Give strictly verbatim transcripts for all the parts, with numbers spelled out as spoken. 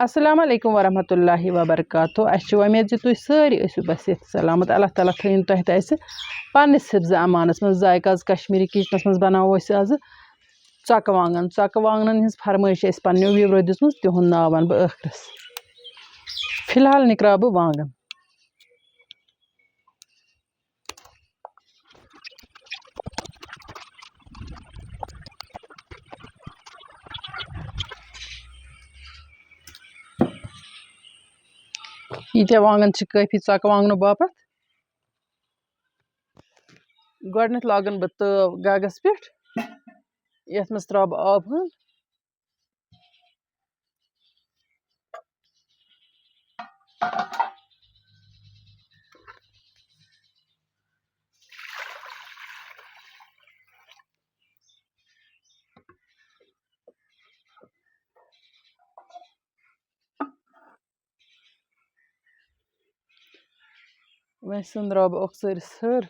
السلام علیکم ورحمۃ اللہ وبرکاتہ۔ اَسہِ چھِ وۄمید زِ تُہۍ سٲری ٲسِو بس یَتھ سلامت۔ اللہ تعالیٰ تھٲیِن تۄہہِ تہٕ اَسہِ پنٛنِس حِفظِ امانَس منٛز۔ ذایقہ آز کشمیٖری کِچنَس منٛز بَناوو أسۍ آزٕ ژۄکہٕ وانٛگَن۔ ژۄکہٕ وانٛگنَن ہِنٛز فرمٲیش چھِ اَسہِ پنٛنیو viewerو دِژمٕژ، تِہُنٛد ناو وَنہٕ بہٕ ٲخرَس۔ فی الحال نِکراو بہٕ وانٛگَن۔ ییٖتیٛاہ وانٛگَن چھِ کٲفی ژۄکہٕ وانٛگنہٕ باپَتھ۔ گۄڈٕنٮ۪تھ لاگَن بہٕ تٲو گَگَس پٮ۪ٹھ۔ یَتھ منٛز ترٛاوٕ بہٕ آبہٕ ہن۔ وۄنۍ سٕنٛدراو بہٕ اکھ ژٔرِس ہٕر۔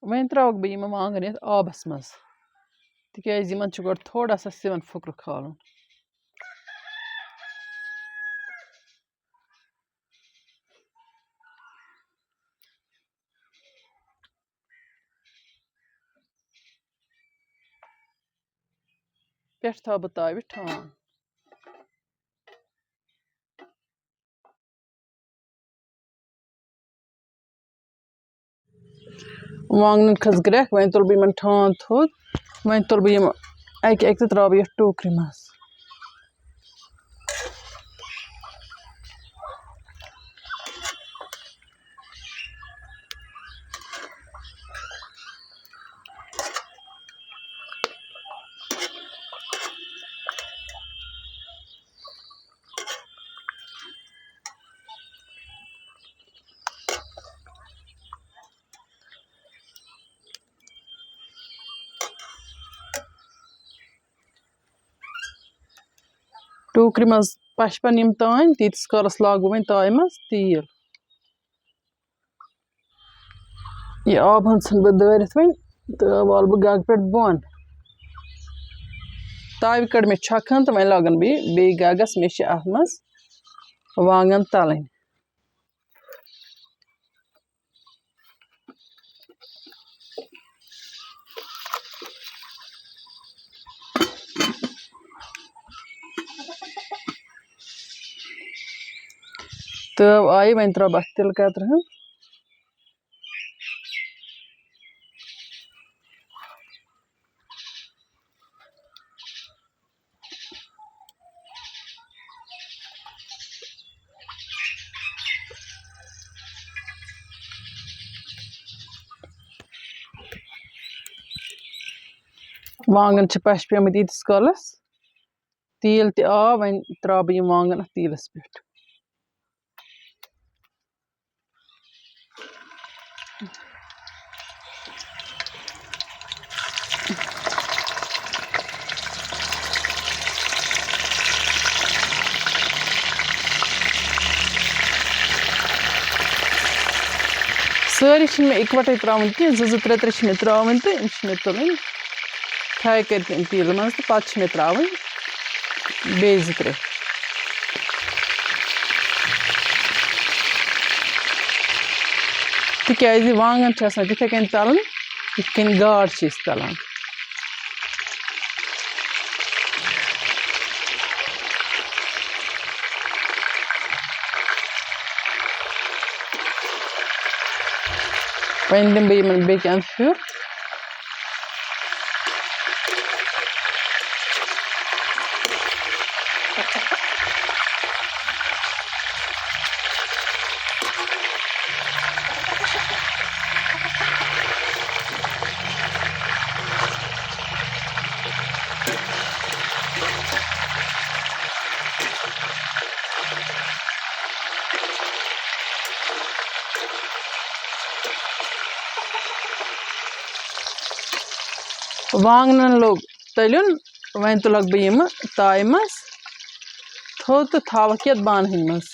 وۄنۍ ترٛاوَکھ بہٕ یِم وانٛگَن یَتھ آبَس منٛز، تِکیٛازِ یِمَن چھُ گۄڈٕ تھوڑا سا سِوَن پھُکرُک کھالُن۔ پٮ۪ٹھ تھاوٕ بہٕ تاوِ ٹھانٛڈ۔ وانٛگنَن کھٔژ گرٛٮ۪کھ، وۄنۍ تُلہٕ بہٕ یِمَن ٹھانٛڈ تھوٚد، وۄنۍ تُلہٕ بہٕ یِم اَکہِ اَکہِ تہٕ ترٛاوٕ بہٕ یَتھ ٹوٗکرِ منٛز۔ ٹوٗکرِ منٛز پَشپَن یِم تام، تیٖتِس کالَس لاگہٕ بہٕ وۄنۍ تایہِ منٛز تیٖل۔ یہِ آب ہن ژھٕن بہٕ دٲرِتھ وۄنۍ تہٕ والہٕ بہٕ گَگہٕ پٮ۪ٹھ بۄن۔ تاوِ کٔڑ مےٚ چھۄکھ ہن تہٕ وۄنۍ لاگَن بہٕ یہِ بیٚیہِ گَگَس۔ مےٚ چھِ اَتھ منٛز وانٛگَن تَلٕنۍ۔ تٲو آیہِ، وۄنۍ ترٛاوٕ بہٕ اَتھ تِلہٕ قطرٕ ہن۔ وانٛگن چھِ پَشپیمٕتۍ ییٖتِس کالَس۔ تیٖل تہِ آو، وۄنۍ ترٛاوٕ بہٕ یِم وانٛگن اَتھ تیٖلَس پٮ۪ٹھ۔ سٲری چھِنہٕ مےٚ اِکوَٹَے ترٛاوٕنۍ کینٛہہ، زٕ زٕ ترٛےٚ ترٛےٚ چھِ مےٚ ترٛاوٕنۍ تہٕ یِم چھِ مےٚ تُلٕنۍ فرٛاے کٔرِتھ اَمہِ تیٖلہٕ منٛز تہٕ پَتہٕ چھِ مےٚ ترٛاوٕنۍ بیٚیہِ زٕ ترٛےٚ۔ تِکیٛازِ وانٛگَن چھِ آسان تِتھَے کٔنۍ تَلٕنۍ، یِتھ کٔنۍ گاڈ چھِ أسۍ تَلان۔ وۄنۍ دِمہٕ بہٕ یِمَن بیٚکہِ اَندٕ پھیُر۔ وانٛگنَن لوٚگ تٔلیُن۔ وۄنۍ تُلَکھ بہٕ یِمہٕ تایہِ منٛز تھوٚد تہٕ تھاوَکھ یَتھ بانہٕ ہٕنۍ منٛز۔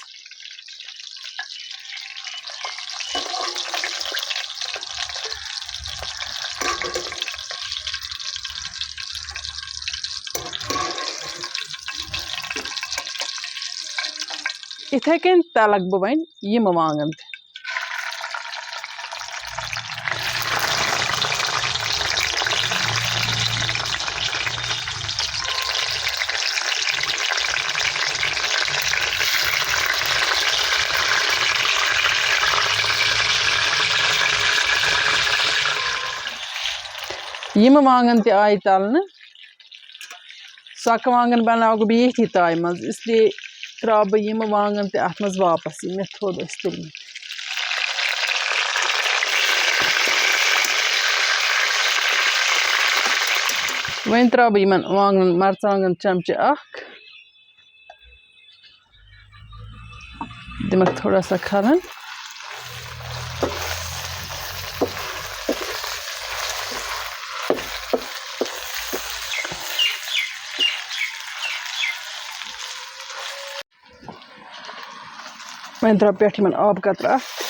یِتھَے کٔنۍ تَلَکھ بہٕ وۄنۍ یِم وانٛگَن تہِ۔ یِم وانٛگَن تہِ آیہِ تَلنہٕ۔ سۄکہٕ وانٛگَن بَناوٕ بہٕ ییٚتھی تایہِ منٛز، اس لیے ترٛاوٕ بہٕ یِم وانٛگَن تہِ اَتھ منٛز واپَس، یِم مےٚ تھوٚد ٲسۍ تُلمٕتۍ۔ وۄنۍ ترٛاوٕ بہٕ یِمَن وانٛگنَن، مَرژٕوانٛگَن چَمچہٕ اَکھ۔ دِمَکھ تھوڑا سا کھَلَن۔ وۄنۍ ترٛاو پٮ۪ٹھ یِمَن آب قطرٕ اَکھ۔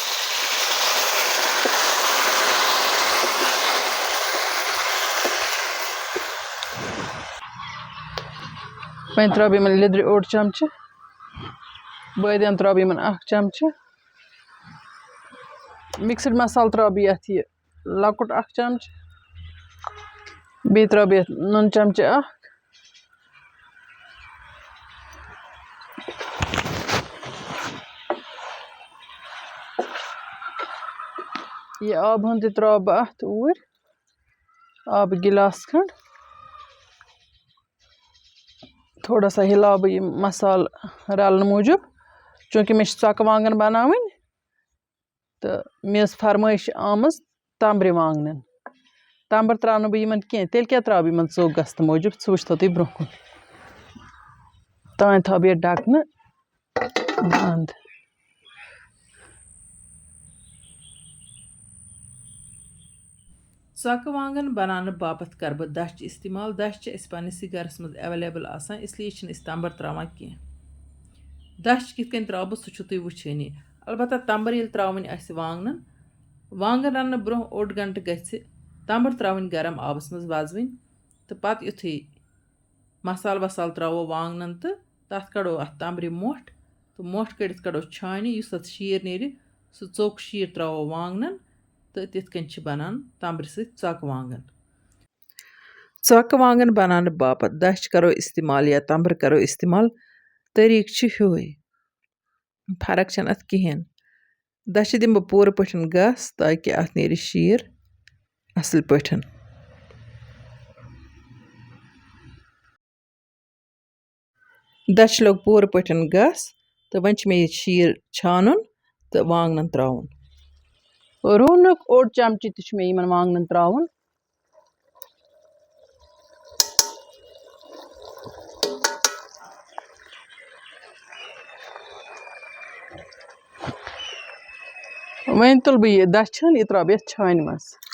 وۄنۍ ترٛاو بہٕ یِمَن لیٚدرِ اوٚڑ چَمچہٕ۔ بٲدیان ترٛاو بہٕ یِمَن اَکھ چَمچہٕ۔ مِکسٕڈ مصالہٕ ترٛاو بہٕ یَتھ یہِ لۄکُٹ اَکھ چَمچہٕ۔ بیٚیہِ ترٛاو بہٕ یَتھ نُن چَمچہٕ اَکھ۔ یہِ آب ہن تہِ ترٛاو بہٕ اَتھ اوٗرۍ، آبہٕ گِلاس کھنٛڈ۔ تھوڑا سا ہِلاو بہٕ یہِ مصالہٕ رَلنہٕ موٗجوٗب، چوٗنٛکہِ مےٚ چھِ ژۄکہٕ وانٛگَن بَناوٕنۍ۔ تہٕ مےٚ ٲس فرمٲیش آمٕژ تَمبرِ وانٛگنَن۔ تَمبٕر ترٛاونہٕ بہٕ یِمَن کینٛہہ، تیٚلہِ کیٛاہ ترٛاوٕ بہٕ یِمَن ژوٚک گژھنہٕ موٗجوٗب؟ سُہ وٕچھتو تُہۍ برٛونٛہہ کُن۔ تام تھاوٕ بہٕ یہِ ڈَکہٕ بنٛد۔ ژۄکہٕ وانٛگَن بناونہٕ باپتھ کَرٕ بہٕ دَچھ استعمال۔ دَچھ چھِ اَسہِ پنٛنِسٕے گَرَس منٛز available آسان، اس لیے چھِنہٕ أسۍ تَمبَر ترٛاوان کینٛہہ۔ دَچھ کِتھ کٔنۍ ترٛاوٕ بہٕ، سُہ چھُو تُہۍ وٕچھٲنی۔ البتہ تَمبَر ییٚلہِ ترٛاوٕنۍ آسہِ وانٛگنَن، وانٛگَن رَننہٕ برٛونٛہہ اوٚڑ گھنٹہٕ گژھِ تَمبَر ترٛاوٕنۍ گرم آبَس منٛز وَزوٕنۍ، تہٕ پَتہٕ یُتھُے مصالہٕ وصالہٕ ترٛاوو وانٛگنَن تہٕ تَتھ کَڑو اَتھ تَمبرِ مۄٹھ، تہٕ مۄٹھ کٔڑِتھ کَڑو چھانہِ، یُس اَتھ شیٖر نیرِ، سُہ ژوٚک شیٖر ترٛاوو وانٛگنَن، تہٕ تِتھ کٔنۍ چھِ بَنان تَمبرِ سۭتۍ ژۄکہٕ وانٛگَن۔ ژۄکہٕ وانٛگَن بَناونہٕ باپَتھ دَچھ کَرو استعمال یا تَمبٕر کَرو استعمال، طریٖقہٕ چھِ ہیُوٕے، فرق چھَنہٕ اَتھ کِہیٖنۍ۔ دَچھِ دِمہٕ بہٕ پوٗرٕ پٲٹھۍ گَس، تاکہِ اَتھ نیرِ شیٖر اَصٕل پٲٹھۍ۔ دَچھِ لوٚگ پوٗرٕ پٲٹھۍ گَس، تہٕ وۄنۍ چھُ مےٚ یہِ شیٖر چھانُن تہٕ وانٛگنَن ترٛاوُن۔ رُہنُک اوٚڑ چمچہٕ تہِ چھُ مےٚ یِمَن وانٛگنَن ترٛاوُن۔ وۄنۍ تُلہٕ بہٕ یہِ دَچھَن، یہِ ترٛاوٕ بہٕ یَتھ چھانہِ منٛز۔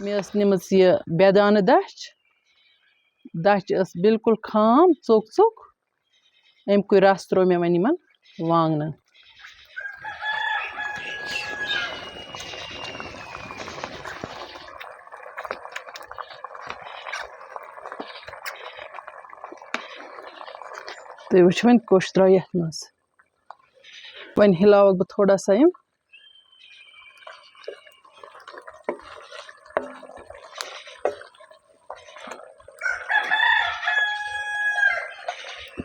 مےٚ ٲس نِمٕژ یہِ بٮ۪دانہٕ دَچھ۔ دَچھ ٲس بِلکُل خام، ژوٚک ژوٚک۔ اَمہِ کُے رَس ترٛوو مےٚ وۄنۍ یِمَن وانٛگنَن۔ تُہۍ وٕچھِو وۄنۍ کوٚش درٛاو یَتھ منٛز۔ وۄنۍ ہِلاوَکھ بہٕ تھوڑا سا یِم۔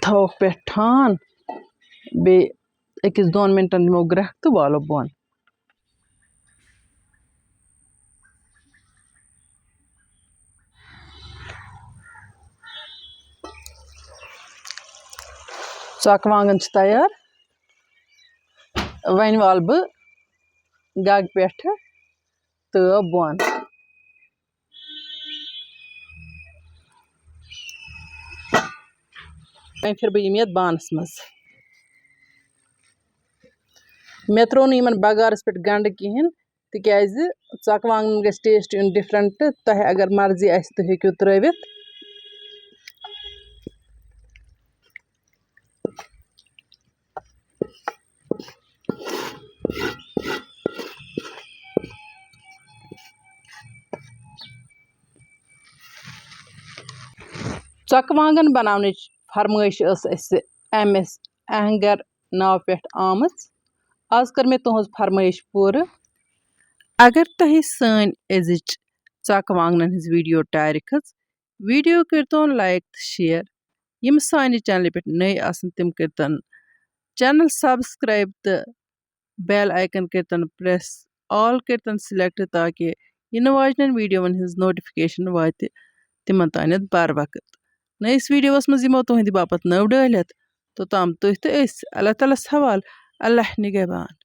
تھاوَکھ پٮ۪ٹھ ٹھان، بیٚیہِ أکِس دۄن مِنٹَن دِمو گرٛٮ۪کھ تہٕ والو بۄن۔ ژۄکہٕ وانٛگَن چھِ تیار۔ وۄنۍ والہٕ بہٕ گَگہٕ پٮ۪ٹھٕ تہٕ بۄن۔ وۄنۍ پھِرٕ بہٕ یِم یَتھ بانَس منٛز۔ مےٚ ترٛوو نہٕ یِمَن بَغارَس پٮ۪ٹھ گَنٛڈٕ کِہیٖنۍ، تِکیٛازِ ژۄکہٕ وانٛگنَن گژھِ taste یُن different۔ تۄہہِ اگر مرضی آسہِ، تُہۍ ہیٚکِو ترٛٲوِتھ۔ ژۄکہٕ وانٛگن بناونٕچ فرمٲیش ٲس اَسہِ ایم ایس اہنگر ناو پٮ۪ٹھ آمٕژ۔ آز کٔر مےٚ تُہنٛز فرمٲیش پوٗرٕ۔ اگر تۄہہِ سٲنۍ أزِچ ژۄکہٕ وانٛگنن ہٕنٛز ویڈیو ٹارِ کھٔژ، ویڈیو کٔرۍتون لایک تہٕ شیئر۔ یِم سانہِ چینلہِ پٮ۪ٹھ نٔے آسن، تِم کٔرۍتن چینل سبسکرائب تہٕ بیل آئیکن کٔرۍتن پریس، آل کٔرۍتن سلیکٹ، تاکہ یِنہٕ واجنٮ۪ن ویڈیوون ہٕنٛز نوٹیفکیشن واتہِ تِمن تانٮ۪تھ بر وقت۔ نٔیِس ویڈیوس منٛز یِمو تُہنٛدِ باپتھ نٔو ڈٲلۍ ہٮ۪تھ۔ توٚتام تُہۍ تہٕ أسۍ، اللہ تعالیٰ ہس حوالہٕ، اللہ نگہبان۔